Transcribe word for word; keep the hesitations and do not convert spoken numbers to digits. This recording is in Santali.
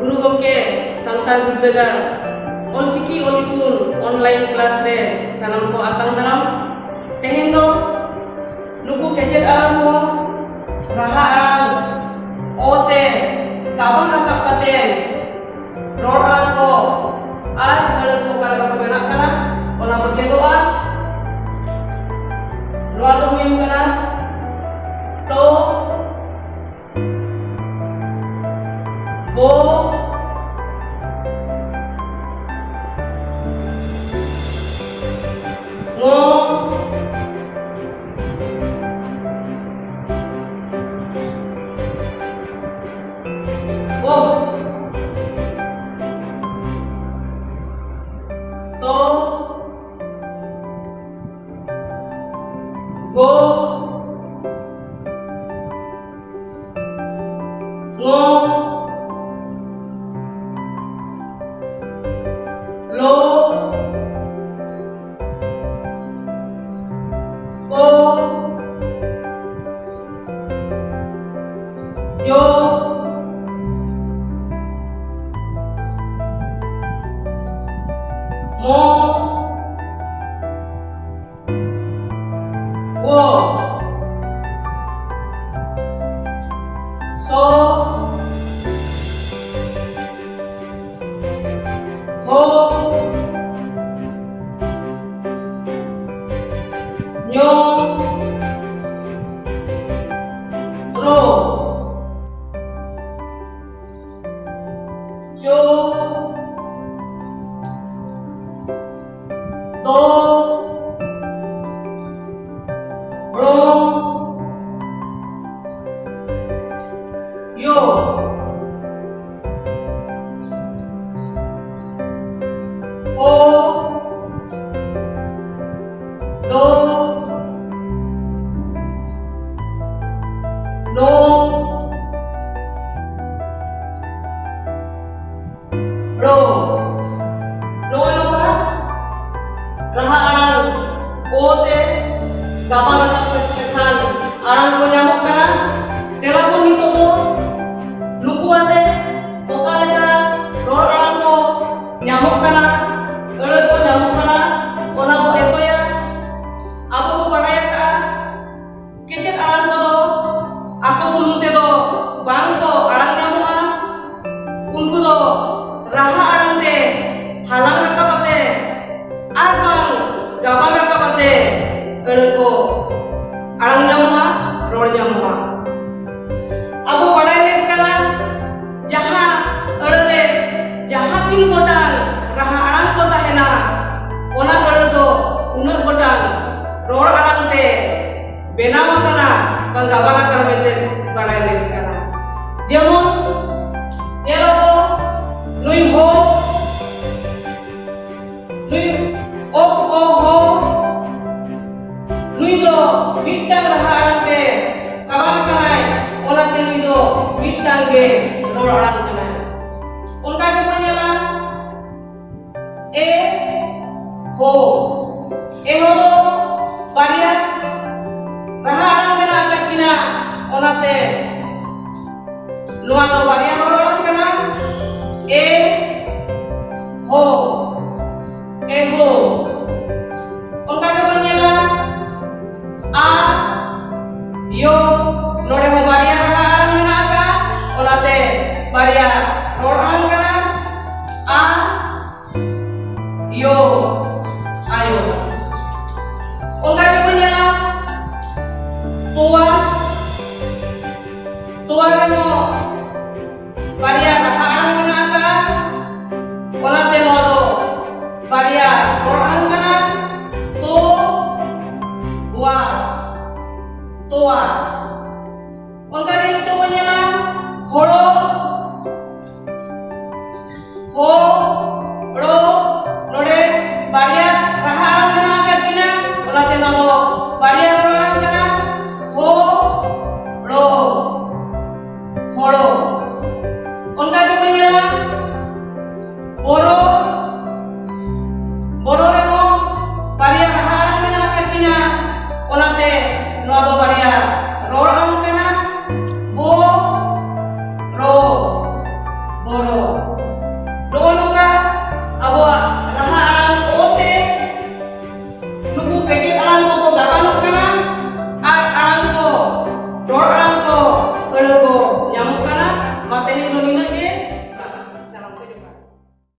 ᱜᱩᱨᱩ ᱜᱚᱢᱠᱮ, ᱥᱟᱱᱛᱟᱲ ᱵᱤᱨᱫᱟᱹᱜᱟᱲ ᱚᱞᱪᱤᱠᱤ ᱚᱞ ᱤᱛᱩᱱ online class ᱨᱮ ᱥᱟᱱᱟᱢ ᱠᱚ ᱟᱛᱟᱝ ᱫᱟᱨᱟᱢ᱾ ᱛᱮᱦᱮᱧ ᱫᱚ ᱱᱩᱠᱩ ᱠᱮᱪᱮᱫ ᱟᱲᱟᱝ ᱠᱚ ᱨᱟᱦᱟ ᱟᱲᱟᱝ ᱚ ᱛᱮ ᱜᱟᱵᱟᱱ ᱨᱟᱠᱟᱵ ᱠᱟᱛᱮ ᱨᱚᱲ ᱟᱲᱟᱝ ᱠᱚ ᱟᱨ ᱟᱹᱲᱟᱹ ᱠᱚ ᱚᱠᱟ ᱞᱮᱠᱟ ᱠᱚ ᱵᱮᱱᱟᱜ ᱠᱟᱱᱟ, ᱚᱱᱟ ᱵᱚ ᱪᱮᱫᱚᱜᱼᱟ᱾ ᱱᱚᱣᱟ ᱫᱚ ᱦᱩᱭᱩᱜ ᱠᱟᱱᱟ ᱴᱚ, ᱜᱚ, ᱝᱚ, ᱚ, ᱛᱚ, ᱜᱚ, ᱝᱚ, ᱞᱚ, ᱠᱚ, ᱡᱚ, ᱢᱚ, ᱣᱚ, ᱥᱚ, ᱦᱚ, ᱧᱚ, ᱨᱚ, ᱪᱚ, ᱫᱚ, ᱲᱚ, ᱭᱚ, ᱚ, ᱰᱚ, ᱱᱚ, ᱲᱚ᱾ ᱱᱚᱜᱼᱚᱭ ᱱᱚᱝᱠᱟ ᱨᱟᱦᱟ ᱟᱲᱟᱝ ᱚ ᱛᱮ ᱜᱟᱵᱟᱱ ᱨᱟᱠᱟᱵ ᱞᱮᱠᱷᱟᱱ ᱟᱲᱟᱝ ᱠᱚ ᱧᱟᱢᱚᱜ ᱠᱟᱱᱟ᱾ ᱛᱮᱞᱟ ᱵᱚᱱ ᱱᱤᱛᱚᱜ ᱫᱚ ᱱᱩᱠᱩ ᱟᱛᱮ ᱚᱠᱟ ᱞᱮᱠᱟ ᱧᱟᱢᱚᱜᱼᱟ᱾ ᱟᱵᱚ ᱵᱟᱲᱟᱭ ᱞᱮᱫ ᱠᱟᱱᱟ, ᱡᱟᱦᱟᱸ ᱟᱹᱲᱟᱹ ᱨᱮ ᱡᱟᱦᱟᱸ ᱛᱤᱱ ᱜᱚᱴᱟᱝ ᱨᱟᱦᱟ ᱟᱲᱟᱝ ᱠᱚ ᱛᱟᱦᱮᱱᱟ, ᱚᱱᱟ ᱟᱹᱲᱟᱹ ᱫᱚ ᱩᱱᱟᱹᱜ ᱜᱚᱴᱟᱝ ᱨᱚᱲ ᱟᱲᱟᱝ ᱛᱮ ᱵᱮᱱᱟᱣ ᱟᱠᱟᱱᱟ ᱵᱟ ᱜᱟᱵᱟᱱ ᱟᱠᱟᱱᱟ ᱢᱮᱱᱛᱮ ᱵᱟᱲᱟᱭ ᱞᱮᱫ ᱠᱟᱱᱟ᱾ ᱡᱮᱢᱚᱱ ᱧᱮᱞ ᱟᱵᱚ, ᱱᱩᱭ ᱦᱚ, ᱱᱩᱭ ᱚ, ᱚ, ᱦᱚ, ᱱᱩᱭ ᱫᱚ ᱢᱤᱫᱴᱟᱝ ᱨᱟᱦᱟ ᱟᱲᱟᱝ ᱛᱮ ᱜᱟᱵᱟᱱ ᱟᱠᱟᱱᱟᱭ, ᱚᱱᱟᱛᱮ ᱱᱩᱭ ᱫᱚ ᱢᱤᱫᱴᱟᱝ ᱜᱮ ᱨᱚᱲ ᱟᱲᱟᱝ ᱠᱟᱱᱟᱭ᱾ ᱚᱱᱠᱟ ᱜᱮᱵᱚᱱ ᱧᱮᱞᱟ, ᱮ, ᱦᱳ᱾ ᱮ, ᱦᱳ ᱫᱚ ᱵᱟᱨᱭᱟ ᱨᱟᱦᱟ ᱟᱲᱟᱝ ᱢᱮᱱᱟᱜ ᱟᱠᱟᱫ ᱠᱤᱱᱟ, ᱚᱱᱟᱛᱮ ᱱᱚᱣᱟ ᱫᱚ ᱵᱟᱨᱭᱟ ᱨᱚᱲ ᱟᱲᱟᱝ ᱠᱟᱱᱟ᱾ ᱮ, ᱦᱳ, ᱮ, ᱦᱳ᱾ ᱚᱱᱠᱟ ᱜᱮᱵᱚᱱ ᱧᱮᱞᱟ, ᱟ, ᱭᱳ᱾ ᱱᱚᱰᱮ ᱦᱚᱸ ᱵᱟᱨᱭᱟ ᱨᱟᱦᱟ ᱟᱲᱟᱝ ᱢᱮᱱᱟᱜ ᱟᱠᱟᱫ, ᱚᱱᱟᱛᱮ ᱵᱟᱨᱭᱟ ᱨᱚᱲ ᱟᱲᱟᱝ ᱠᱟᱱᱟ᱾ ᱟ, ᱭᱳ, ᱟᱭᱳ᱾ ᱚᱱᱠᱟ ᱜᱮᱵᱚᱱ ᱧᱮᱞᱟ, ᱛᱚᱣᱟ᱾ ᱛᱚᱣᱟ ᱨᱮᱦᱚᱸ ᱵᱟᱨᱭᱟ ᱨᱟᱦᱟ ᱟᱲᱟᱝ ᱢᱮᱱᱟᱜ ᱟᱠᱟᱫ, ᱚᱱᱟᱛᱮ ᱱᱚᱣᱟ ᱫᱚ ᱵᱟᱨᱭᱟ ᱨᱚᱲ ᱟᱲᱟᱝ ᱠᱟᱱᱟ᱾ ᱛᱚ, ᱣᱟ, ᱛᱚᱣᱟ᱾ ᱚᱱᱠᱟ ᱜᱮ ᱱᱤᱛᱚᱜ ᱵᱚᱱ ᱧᱮᱞᱟ, ᱦᱳᱲᱳ᱾ ᱦᱳ, ᱲᱳ, ᱱᱚᱰᱮ ᱵᱟᱨᱭᱟ ᱨᱟᱦᱟ ᱟᱲᱟᱝ ᱢᱮᱱᱟᱜ ᱟᱠᱟᱫ ᱠᱤᱱᱟ, ᱚᱱᱟᱛᱮ ᱱᱚᱣᱟ ᱫᱚ ᱵᱟᱨᱭᱟ ᱨᱚᱲ ᱟᱲᱟᱝ ᱠᱟᱱᱟ᱾ ᱦᱳ, ᱲᱳ, ᱦᱳᱲᱳ᱾ ᱚᱱᱠᱟ ᱜᱮᱵᱚᱱ ᱧᱮᱞᱟ, ᱵᱚᱨᱚ, ᱵᱚᱨᱚ ᱨᱮᱦᱚᱸ ᱵᱟᱨᱭᱟ ᱨᱟᱦᱟ ᱟᱲᱟᱝ ᱢᱮᱱᱟᱜ ᱟᱠᱟᱫ ᱠᱤᱱᱟ, ᱚᱱᱟᱛᱮ ᱱᱚᱣᱟ ᱫᱚ ᱵᱟᱨᱭᱟ ᱨᱚᱲ ᱟᱲᱟᱝ ᱠᱟᱱᱟ᱾ ᱵᱚ, ᱨᱚ, ᱵᱚᱨᱚ᱾